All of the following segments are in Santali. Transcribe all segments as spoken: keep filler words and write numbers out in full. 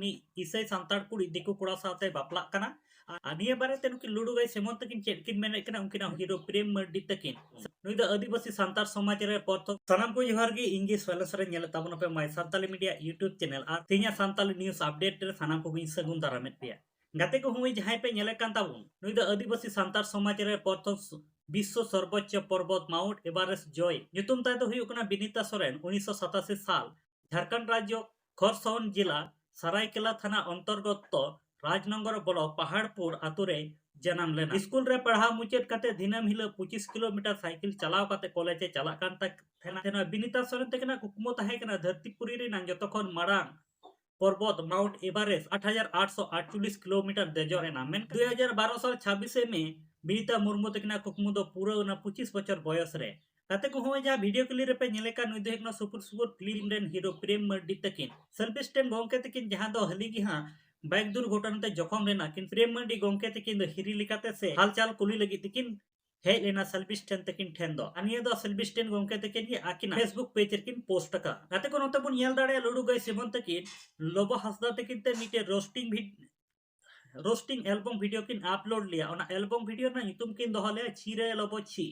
ᱩᱱᱤ ᱤᱥᱟᱹᱭ ᱥᱟᱱᱛᱟᱲ ᱠᱩᱲᱤ ᱫᱤᱠᱩ ᱠᱚᱲᱟ ᱥᱟᱶᱛᱮ ᱵᱟᱯᱞᱟᱜ ᱠᱟᱱᱟ᱾ ᱟᱨ ᱱᱤᱭᱟᱹ ᱵᱟᱨᱮᱛᱮ ᱱᱩᱠᱤᱱ ᱞᱩᱰᱩ ᱜᱟᱹᱭ ᱥᱮᱢᱚᱱ ᱛᱟᱹᱠᱤᱱ ᱪᱮᱫ ᱠᱤᱱ ᱢᱮᱱᱮᱫ ᱠᱟᱱᱟ, ᱩᱱᱠᱤᱱᱟᱜ ᱦᱤᱨᱳ ᱯᱨᱮᱢ ᱢᱟᱹᱨᱰᱤ ᱛᱟᱹᱠᱤᱱ᱾ ᱱᱩᱭ ᱫᱚ ᱟᱹᱫᱤᱵᱟᱹᱥᱤ ᱥᱟᱱᱛᱟᱲ ᱥᱚᱢᱟᱡᱽ ᱨᱮ ᱯᱨᱚᱛᱷᱚᱢ᱾ ᱥᱟᱱᱟᱢ ᱠᱚ ᱡᱚᱦᱟᱨ ᱜᱮ, ᱤᱧ ᱜᱮ ᱥᱚᱭᱞᱮᱥ ᱨᱮ ᱧᱮᱞᱮᱫ ᱛᱟᱵᱚᱱ ᱟᱯᱮ My Santali Media YouTube channel ᱟᱨ ᱛᱮᱦᱮᱧᱟᱜ ᱥᱟᱱᱛᱟᱞᱤ news update ᱨᱮ ᱥᱟᱱᱟᱢ ᱠᱚᱜᱮᱧ ᱥᱟᱹᱜᱩᱱ ᱫᱟᱨᱟᱢᱮᱫ ᱯᱮᱭᱟ᱾ ᱜᱟᱛᱮ ᱠᱚ, ᱦᱚᱸᱜᱼᱚᱭ ᱡᱟᱦᱟᱸᱭ ᱯᱮ ᱧᱮᱞᱮᱫ ᱠᱟᱱ ᱛᱟᱵᱚᱱ, ᱱᱩᱭ ᱫᱚ ᱟᱹᱫᱤᱵᱟᱹᱥᱤ ᱥᱟᱱᱛᱟᱲ ᱥᱚᱢᱟᱡᱽ ᱨᱮ ᱯᱨᱚᱛᱷᱚᱢ ᱵᱤᱥᱥᱚ ᱥᱚᱨᱵᱚᱪᱪᱚ ᱯᱚᱨᱵᱚᱛ Mount Everest ᱡᱚᱭ᱾ ᱧᱩᱛᱩᱢ ᱛᱟᱭ ᱫᱚ ᱦᱩᱭᱩᱜ ᱠᱟᱱᱟ ᱵᱤᱱᱤᱛᱟ ᱥᱚᱨᱮᱱ᱾ ᱩᱱᱤᱥᱥᱚ ᱥᱟᱛᱟᱥᱤ ᱥᱟᱞ ᱡᱷᱟᱲᱠᱷᱚᱸᱰ ᱨᱟᱡᱽᱡᱚ ᱠᱷᱚᱨᱥᱚᱣᱚᱱ ᱡᱮᱞᱟ ᱥᱟᱨᱟᱭᱠᱮᱞᱟ ᱛᱷᱟᱱᱟ ᱚᱱᱛᱚᱨᱜᱚᱛᱚ ᱨᱟᱡᱽᱱᱚᱜᱚᱨ ᱵᱞᱚᱠ ᱯᱟᱦᱟᱲᱯᱩᱨ ᱟᱛᱳ ᱨᱮᱭ ᱡᱟᱱᱟᱢ ᱞᱮᱱᱟ᱾ ᱥᱠᱩᱞ ᱨᱮ ᱯᱟᱲᱦᱟᱣ ᱢᱩᱪᱟᱹᱫ ᱠᱟᱛᱮ ᱫᱤᱱᱟᱹᱢ ᱦᱤᱞᱳᱜ ᱯᱚᱸᱪᱤᱥ ᱠᱤᱞᱳᱢᱤᱴᱟᱨ ᱥᱟᱭᱠᱮᱞ ᱪᱟᱞᱟᱣ ᱠᱟᱛᱮ ᱠᱚᱞᱮᱡᱽ ᱮ ᱪᱟᱞᱟᱜ ᱠᱟᱱ ᱛᱟᱦᱮᱱᱟ᱾ ᱵᱤᱱᱤᱛᱟ ᱥᱚᱨᱮᱱ ᱛᱟᱹᱠᱤᱱᱟᱜ ᱠᱩᱠᱢᱩ ᱛᱟᱦᱮᱸ ᱠᱟᱱᱟ ᱫᱷᱟᱹᱨᱛᱤ ᱯᱩᱨᱤ ᱨᱮᱱᱟᱜ ᱡᱚᱛᱚ ᱠᱷᱚᱱ ᱢᱟᱲᱟᱝ ᱯᱚᱨᱵᱚᱛ Mount Everest ᱟᱴ ᱦᱟᱡᱟᱨ ᱟᱴᱥᱚ ᱟᱴᱪᱚᱞᱞᱤᱥ ᱠᱤᱞᱳᱢᱤᱴᱟᱨ ᱫᱮᱡᱚᱜ ᱨᱮᱱᱟᱜ᱾ ᱢᱮᱱᱠᱷᱟᱱ ᱫᱩᱭ ᱦᱟᱡᱟᱨ ᱵᱟᱨᱚ ᱥᱟᱞ ᱪᱷᱟᱵᱵᱤᱥᱮ ᱢᱮ ᱵᱤᱱᱤᱛᱟ ᱢᱩᱨᱢᱩ ᱛᱟᱹᱠᱤᱱᱟᱜ ᱠᱩᱠᱢᱩ ᱫᱚ ᱯᱩᱨᱟᱹᱣ ᱮᱱᱟ ᱯᱚᱸᱪᱤᱥ ᱵᱚᱪᱷᱚᱨ ᱵᱚᱭᱚᱥ ᱨᱮ᱾ ᱜᱟᱛᱮ ᱠᱚ, ᱦᱚᱸᱜᱼᱚᱭ ᱡᱟᱦᱟᱸ ᱵᱷᱤᱰᱤᱭᱳ ᱠᱞᱤᱯ ᱨᱮᱯᱮ ᱧᱮᱞᱮ ᱠᱟᱱ, ᱱᱩᱭ ᱫᱚ ᱦᱩᱭᱩᱜ ᱠᱟᱱᱟ ᱥᱩᱯᱩᱨ ᱥᱩᱯᱩᱨ ᱯᱷᱤᱞᱢ ᱨᱮᱱ ᱦᱤᱨᱳ ᱯᱨᱮᱢ ᱢᱟᱹᱨᱰᱤ ᱛᱟᱹᱠᱤᱱ᱾ ᱥᱮᱞᱵᱤᱥᱴᱮᱱ ᱜᱚᱢᱠᱮ ᱛᱟᱹᱠᱤᱱ, ᱡᱟᱦᱟᱸ ᱫᱚ ᱦᱟᱹᱞᱤ ᱜᱮ ᱦᱟᱸᱜ ᱵᱟᱭᱤᱠ ᱫᱩᱨᱜᱷᱚᱴᱚᱱᱟ ᱛᱮ ᱡᱚᱠᱷᱚᱢ ᱞᱮᱱᱟ ᱠᱤᱱ, ᱯᱨᱮᱢ ᱢᱟᱹᱨᱰᱤ ᱜᱚᱢᱠᱮ ᱛᱟᱹᱠᱤᱱ ᱫᱚ ᱦᱤᱨᱤ ᱞᱮᱠᱟᱛᱮ ᱥᱮ ᱦᱟᱞᱪᱟᱞ ᱠᱩᱞᱤ ᱞᱟᱹᱜᱤᱫ ᱛᱮᱠᱤᱱ ᱦᱮᱡ ᱞᱮᱱᱟ ᱥᱮᱞᱵᱤᱥᱴᱮᱱ ᱛᱟᱹᱠᱤᱱ ᱴᱷᱮᱱ ᱫᱚ᱾ ᱟᱨ ᱱᱤᱭᱟᱹ ᱫᱚ ᱥᱮᱞᱵᱤᱥᱴᱮᱱ ᱜᱚᱢᱠᱮ ᱛᱟᱹᱠᱤᱱ ᱜᱮ ᱟᱹᱠᱤᱱᱟᱜ Facebook page ᱨᱮᱠᱤᱱ post ᱟᱠᱟᱫᱼᱟ᱾ ᱜᱟᱛᱮ ᱠᱚ, ᱱᱚᱛᱮ ᱵᱚᱱ ᱧᱮᱞ ᱫᱟᱲᱮᱭᱟᱜᱼᱟ ᱞᱩᱰᱩ ᱜᱟᱹᱭ ᱥᱮᱢᱚᱱ ᱛᱟᱹᱠᱤᱱ ᱞᱚᱵᱚ ᱦᱟᱸᱥᱫᱟ ᱛᱟᱹᱠᱤᱱ ᱛᱮ ᱢᱤᱫᱴᱮᱱ ᱨᱳᱥᱴᱤᱝ ᱵᱷᱤᱰ ᱨᱳᱥᱴᱤᱝ ᱮᱞᱵᱚᱢ ᱵᱷᱤᱰᱤᱭᱳ ᱠᱤᱱ ᱟᱯᱞᱳᱰ ᱞᱮᱭᱟ᱾ ᱚᱱᱟ ᱮᱞᱵᱚᱢ ᱵᱷᱤᱰᱤᱭᱳ ᱨᱮᱱᱟᱜ ᱧᱩᱛᱩᱢ ᱠᱤᱱ ᱫᱚᱦᱚ ᱞᱮᱭᱟ ᱪᱷᱤ ᱨᱮ ᱞᱚᱵᱚ ᱪᱷᱤ᱾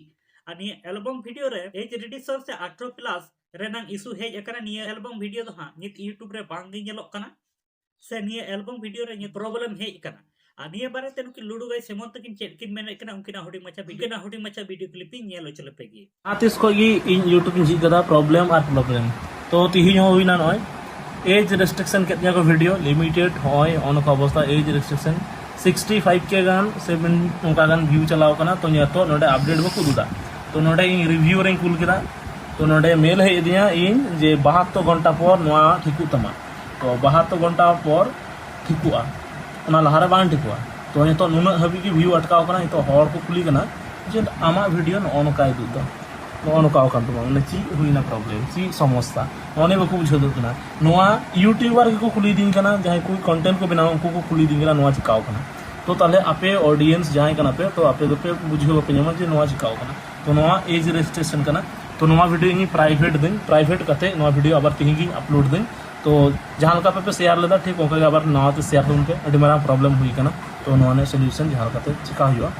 ᱟᱨ ᱱᱤᱭᱟᱹ ᱮᱞᱵᱚᱢ ᱵᱷᱤᱰᱤᱭᱳ ᱨᱮ ᱮᱡᱽ ᱨᱤᱰᱤᱠᱥᱚᱱ ᱥᱮ ᱟᱴᱷᱨᱚ ᱯᱞᱟᱥ ᱨᱮᱱᱟᱜ ᱤᱥᱩ ᱦᱮᱡ ᱟᱠᱟᱱᱟ᱾ ᱱᱤᱭᱟᱹ ᱮᱞᱵᱚᱢ ᱵᱷᱤᱰᱤᱭᱳ ᱫᱚ ᱦᱟᱸᱜ ᱱᱤᱛ YouTube ᱨᱮ ᱵᱟᱝ ᱜᱮ ᱧᱮᱞᱚᱜ ᱠᱟᱱᱟ ᱥᱮ ᱱᱤᱭᱟᱹ ᱮᱞᱵᱚᱢ ᱵᱷᱤᱰᱤᱭᱳ ᱨᱮ ᱱᱤᱭᱟᱹ ᱯᱨᱚᱵᱞᱮᱢ ᱦᱮᱡ ᱟᱠᱟᱱᱟ᱾ ᱟᱨ ᱱᱤᱭᱟᱹ ᱵᱟᱨᱮᱛᱮ ᱱᱩᱠᱤᱱ ᱞᱩᱰᱩ ᱜᱟᱹᱭ ᱥᱮᱢᱚᱱ ᱛᱟᱹᱠᱤᱱ ᱪᱮᱫ ᱠᱤᱱ ᱢᱮᱱᱮᱫ ᱠᱟᱱᱟ, ᱩᱱᱠᱤᱱᱟᱜ ᱦᱩᱰᱤᱧ ᱢᱟᱪᱷᱟ ᱵᱷᱤᱰᱤᱭᱳ, ᱩᱱᱠᱤᱱᱟᱜ ᱦᱩᱰᱤᱧ ᱢᱟᱪᱷᱟ ᱵᱷᱤᱰᱤᱭᱳ ᱠᱞᱤᱯ ᱤᱧ ᱧᱮᱞ ᱦᱚᱪᱚ ᱞᱮᱯᱮ ᱜᱮ᱾ ᱡᱟᱦᱟᱸ ᱛᱤᱥ ᱠᱷᱚᱡ ᱜᱮ ᱤᱧ YouTube ᱤᱧ ᱡᱷᱤᱡ ᱠᱟᱫᱟ ᱯᱨᱚᱵᱞᱮᱢ ᱟᱨ ᱯᱨᱚᱵᱞᱮᱢ᱾ ᱛᱚ ᱛᱤᱦᱤᱧ ᱦᱚᱸ ᱦᱩᱭᱱᱟ ᱱᱚᱜᱼᱚᱭ ᱮᱡᱽ ᱨᱮᱥᱴᱨᱤᱠᱥᱚᱱ ᱠᱮᱫ ᱛᱤᱧᱟ ᱠᱚ ᱵᱷᱤᱰᱤᱭᱳ, ᱞᱤᱢᱤᱴᱮᱰ, ᱱᱚᱜᱼᱚᱭ ᱱᱚᱜᱼᱚ ᱱᱚᱝᱠᱟ ᱚᱵᱚᱥᱛᱟ, ᱮᱡᱽ ᱨᱮᱥᱴᱨᱤᱠᱥᱚᱱ ᱥᱤᱠᱥᱴᱤ ᱯᱷᱟᱭᱤᱵᱷ ᱠᱮ ᱜᱟᱱ ᱥᱮ ᱚᱱᱠᱟ ᱜᱟᱱ ᱵᱷᱤᱭᱩ ᱪᱟᱞᱟᱣ ᱠᱟᱱᱟ᱾ ᱛᱚ ᱱᱤᱛᱚᱜ ᱱᱚᱰᱮ ᱟᱯᱰᱮᱴ ᱵᱟᱠᱚ ᱩᱫᱩᱜ ᱮᱫᱟ᱾ ᱛᱚ ᱱᱚᱰᱮ ᱤᱧ ᱨᱤᱵᱷᱤᱭᱩ ᱨᱮᱧ ᱠᱩᱞ ᱠᱮᱫᱟ᱾ ᱛᱚ ᱱᱚᱰᱮ ᱢᱮᱞ ᱦᱮᱡ ᱟᱹᱫᱤᱧᱟ ᱤᱧ ᱡᱮ ᱵᱟᱦᱟᱛᱛᱳᱨ ᱜᱷᱚᱱᱴᱟ ᱯᱚᱨ ᱱᱚᱣᱟ ᱴᱷᱤᱠᱚᱜ ᱛᱟᱢᱟ᱾ ᱛᱚ ᱵᱟᱦᱟᱛᱛᱳᱨ ᱜᱷᱚᱱᱴᱟ ᱯᱚᱨ ᱴᱷᱤᱠᱚᱜᱼᱟ, ᱚᱱᱟ ᱞᱟᱦᱟᱨᱮ ᱵᱟᱝ ᱴᱷᱤᱠᱚᱜᱼᱟ᱾ ᱛᱚ ᱱᱤᱛᱚᱜ ᱱᱩᱱᱟᱹᱜ ᱦᱟᱹᱵᱤᱡ ᱜᱮ ᱵᱷᱤᱭᱩ ᱟᱴᱠᱟᱣ ᱠᱟᱱᱟ᱾ ᱱᱤᱛᱚᱜ ᱦᱚᱲ ᱠᱚ ᱠᱩᱞᱤ ᱠᱟᱱᱟ ᱡᱮ ᱟᱢᱟᱜ ᱵᱷᱤᱰᱤᱭᱳ ᱱᱚᱜᱼᱚ ᱱᱚᱝᱠᱟᱭ ᱩᱫᱩᱜ ᱮᱫᱟ, ᱱᱚᱜᱼᱚ ᱱᱚᱝᱠᱟ ᱟᱠᱟᱱ ᱛᱟᱢᱟ, ᱢᱟᱱᱮ ᱪᱮᱫ ᱦᱩᱭᱱᱟ ᱯᱨᱚᱵᱞᱮᱢ, ᱪᱮᱫ ᱥᱚᱢᱚᱥᱥᱟ, ᱱᱚᱜᱼᱚ ᱱᱤᱭᱟᱹ ᱵᱟᱠᱚ ᱵᱩᱡᱷᱟᱹᱣ ᱫᱟᱲᱮᱭᱟᱜ ᱠᱟᱱᱟ᱾ ᱱᱚᱣᱟ ᱤᱭᱩᱴᱤᱭᱩᱵᱟᱨ ᱜᱮᱠᱚ ᱠᱩᱞᱤᱭᱮᱫᱤᱧ ᱠᱟᱱᱟ, ᱡᱟᱦᱟᱸᱭ ᱠᱚ ᱠᱚᱱᱴᱮᱱᱴ ᱠᱚ ᱵᱮᱱᱟᱣᱟ ᱩᱱᱠᱩ ᱠᱚ ᱠᱩᱞᱤᱭᱮᱫᱤᱧ ᱠᱟᱱᱟ ᱱᱚᱣᱟ ᱪᱤᱠᱟᱣ ᱠᱟᱱᱟ᱾ ᱛᱚ ᱛᱟᱦᱞᱮ ᱟᱯᱮ ᱚᱰᱤᱭᱮᱱᱥ ᱡᱟᱦᱟᱸᱭ ᱠᱟᱱᱟ ᱯᱮ, ᱛᱚ ᱟᱯᱮ ᱫᱚᱯᱮ ᱵᱩᱡᱷᱟᱹᱣ ᱵᱟᱯᱮ ᱧᱟᱢᱟ ᱡᱮ ᱱᱚᱣᱟ ᱪᱤᱠᱟᱣ ᱠᱟᱱᱟ᱾ ᱛᱚ ᱱᱚᱣᱟ ᱮᱡᱽ ᱨᱮᱡᱤᱥᱴᱨᱮᱥᱚᱱ ᱠᱟᱱᱟ᱾ ᱛᱚ ᱱᱚᱣᱟ ᱵᱷᱤᱰᱤᱭᱳ ᱤᱧ ᱯᱨᱟᱭᱵᱷᱮᱴ ᱫᱟᱹᱧ, ᱯᱨᱟᱭᱵᱷᱮᱴ ᱠᱟᱛᱮ ᱱᱚᱣᱟ ᱵᱷᱤᱰᱤᱭᱳ ᱟᱵᱟᱨ ᱛᱤᱦᱤᱧ ᱜᱤᱧ ᱟᱯᱞᱳᱰ ᱫᱟᱹᱧ᱾ ᱛᱚ ᱡᱟᱦᱟᱸ ᱞᱮᱠᱟ ᱟᱯᱮ ᱯᱮ ᱥᱮᱭᱟᱨ ᱞᱮᱫᱟ, ᱴᱷᱤᱠ ᱚᱱᱠᱟ ᱜᱮ ᱟᱵᱟᱨ ᱱᱟᱣᱟ ᱛᱮ ᱥᱮᱭᱟᱨ ᱛᱟᱵᱚᱱ ᱯᱮ᱾ ᱟᱹᱰᱤ ᱢᱟᱨᱟᱝ ᱯᱨᱚᱵᱞᱮᱢ ᱦᱩᱭ ᱠᱟᱱᱟ, ᱛᱚ ᱱᱚᱣᱟ ᱨᱮᱱᱟᱜ ᱥᱚᱞᱤᱭᱩᱥᱚᱱ ᱡᱟᱦᱟᱸ ᱞᱮᱠᱟᱛᱮ ᱪᱤᱠᱟ ᱦᱩᱭᱩᱜᱼᱟ,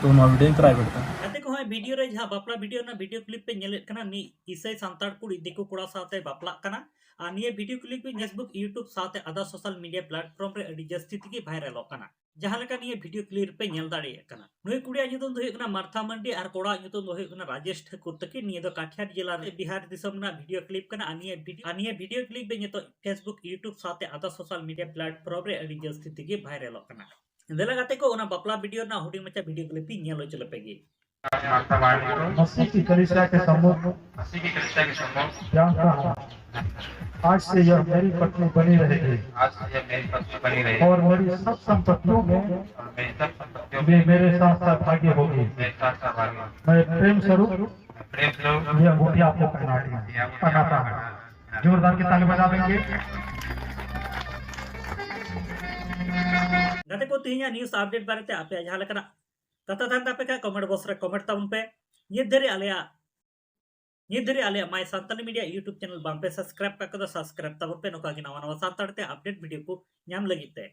ᱛᱚ ᱱᱚᱣᱟ ᱵᱷᱤᱰᱤᱭᱳᱧ ᱯᱨᱟᱭᱵᱷᱮᱴ ᱫᱟ᱾ ᱜᱟᱛᱮ ᱠᱚ, ᱦᱚᱸᱜᱼᱚᱭ ᱵᱷᱤᱰᱤᱭᱳ ᱨᱮ ᱡᱟᱦᱟᱸ ᱵᱟᱯᱞᱟ ᱵᱷᱤᱰᱤᱭᱳ ᱨᱮᱱᱟᱜ ᱵᱷᱤᱰᱤᱭᱳ ᱠᱞᱤᱯ ᱯᱮ ᱧᱮᱞᱮᱫ ᱠᱟᱱᱟ, ᱢᱤᱫ ᱤᱥᱟᱹᱭ ᱥᱟᱱᱛᱟᱲ ᱠᱩᱲᱤ ᱫᱤᱠᱩ ᱠᱚᱲᱟ ᱥᱟᱶᱛᱮ ᱵᱟᱯᱞᱟᱜ ᱠᱟᱱᱟ᱾ ᱟᱨ ᱱᱤᱭᱟᱹ ᱵᱷᱤᱰᱤᱭᱳ ᱠᱞᱤᱯ ᱜᱮ Facebook, YouTube ᱥᱟᱶᱛᱮ ᱟᱫᱟ ᱥᱳᱥᱟᱞ ᱢᱤᱰᱤᱭᱟ ᱯᱞᱟᱴᱯᱷᱚᱨᱢ ᱨᱮ ᱟᱹᱰᱤ ᱡᱟᱹᱥᱛᱤ ᱛᱮᱜᱮ ᱵᱷᱟᱭᱨᱟᱞᱚᱜ ᱠᱟᱱᱟ᱾ ᱡᱟᱦᱟᱸ ᱞᱮᱠᱟ ᱱᱤᱭᱟᱹ ᱵᱷᱤᱰᱤᱭᱳ ᱠᱞᱤᱯ ᱨᱮᱯᱮ ᱧᱮᱞ ᱫᱟᱲᱮᱭᱟᱜ ᱠᱟᱱᱟ, ᱱᱩᱭ ᱠᱩᱲᱤᱭᱟᱜ ᱧᱩᱛᱩᱢ ᱫᱚ ᱦᱩᱭᱩᱜ ᱠᱟᱱᱟ ᱢᱟᱨᱛᱷᱟ ᱢᱟᱱᱰᱤ ᱟᱨ ᱠᱚᱲᱟᱣᱟᱜ ᱧᱩᱛᱩᱢ ᱫᱚ ᱦᱩᱭᱩᱜ ᱠᱟᱱᱟ ᱨᱟᱡᱮᱥ ᱴᱷᱟᱹᱠᱩᱨ ᱛᱟᱹᱠᱤᱱ᱾ ᱱᱤᱭᱟᱹ ᱫᱚ ᱠᱟᱴᱷᱤᱭᱟᱨ ᱡᱮᱞᱟ ᱨᱮ ᱵᱤᱦᱟᱨ ᱫᱤᱥᱚᱢ ᱨᱮᱱᱟᱜ ᱵᱷᱤᱰᱤᱭᱳ ᱠᱞᱤᱯ ᱠᱟᱱᱟ᱾ ᱟᱨ ᱱᱤᱭᱟᱹ ᱵᱷᱤᱰᱤᱭᱳ, ᱟᱨ ᱱᱤᱭᱟᱹ ᱵᱷᱤᱰᱤᱭᱳ ᱠᱞᱤᱯ ᱜᱮ ᱱᱤᱛᱚᱜ Facebook, YouTube ᱥᱟᱶᱛᱮ ᱟᱫᱟ ᱥᱳᱥᱟᱞ ᱢᱤᱰᱤᱭᱟ ᱯᱞᱟᱴᱯᱷᱚᱨᱢ ᱨᱮ ᱟᱹᱰᱤ ᱡᱟᱹᱥᱛᱤ ᱛᱮᱜᱮ ᱵᱷᱟᱭᱨᱟᱞᱚᱜ ᱠᱟᱱᱟ᱾ ᱫᱮᱞᱟ ᱜᱟᱛᱮ ᱠᱚ, ᱚᱱᱟ ᱵᱟᱯᱞᱟ ᱵᱷᱤᱰᱤᱭᱳ ᱨᱮᱱᱟᱜ ᱦᱩᱰᱤᱧ ᱢᱟᱪᱷᱟ ᱵᱷᱤᱰᱤᱭᱳ ᱠᱞᱤᱯ ᱤᱧ ᱧᱮᱞ ᱦᱚᱪᱚ ᱞᱮᱯᱮ ᱜᱮ᱾ मसीह की कलीसिया के सम्मुख मसीह की कलीसिया के सम्मुख जानता हूँ, आज से यह मेरी पत्नी बनी रहेगी आज से यह मेरी पत्नी बनी रहेगी और मेरी सब संपत्तियों में और मेरी सब संपत्तियों में मेरे साथ सहभागी होगी। मेरे साथ सहभागी होगी। मैं प्रेम स्वरूप प्रेम स्वरूप ये अंगूठी आपको पहनाती हूँ, ये अंगूठी पहनाता हूँ। जोरदार की ताली बजा देंगे। ᱜᱟᱛᱮ ᱠᱚ, ᱛᱮᱦᱮᱧᱟᱜ ᱱᱤᱭᱩᱡ ᱟᱯᱰᱮᱴ ᱵᱟᱨᱮᱛᱮ ᱟᱯᱮᱭᱟᱜ ᱡᱟᱦᱟᱸ ᱞᱮᱠᱟᱱᱟᱜ ᱠᱟᱛᱷᱟ ᱛᱟᱦᱮᱱ ᱛᱟᱯᱮ ᱠᱷᱟᱱ ᱠᱚᱢᱮᱱᱴ ᱵᱚᱠᱥ ᱨᱮ ᱠᱚᱢᱮᱱᱴ ᱛᱟᱵᱚᱱ ᱯᱮ᱾ ᱱᱤᱛ ᱫᱷᱟᱹᱨᱤᱡ ᱟᱞᱮᱭᱟᱜ ᱱᱤᱛ ᱫᱷᱟᱹᱨᱤᱡ ᱟᱞᱮᱭᱟᱜ My Santali Media YouTube channel ᱵᱟᱝ ᱯᱮ ᱥᱟᱵᱥᱠᱨᱟᱭᱤᱵ ᱠᱟᱜ ᱠᱚᱫᱚ ᱥᱟᱵᱥᱠᱨᱟᱭᱤᱵ ᱛᱟᱵᱚᱱ ᱯᱮ, ᱱᱚᱝᱠᱟ ᱜᱮ ᱱᱟᱣᱟ ᱱᱟᱣᱟ ᱥᱟᱱᱛᱟᱲ ᱛᱮ ᱟᱯᱰᱮᱴ ᱵᱷᱤᱰᱤᱭᱳ ᱠᱚ ᱧᱟᱢ ᱞᱟᱹᱜᱤᱫ ᱛᱮ᱾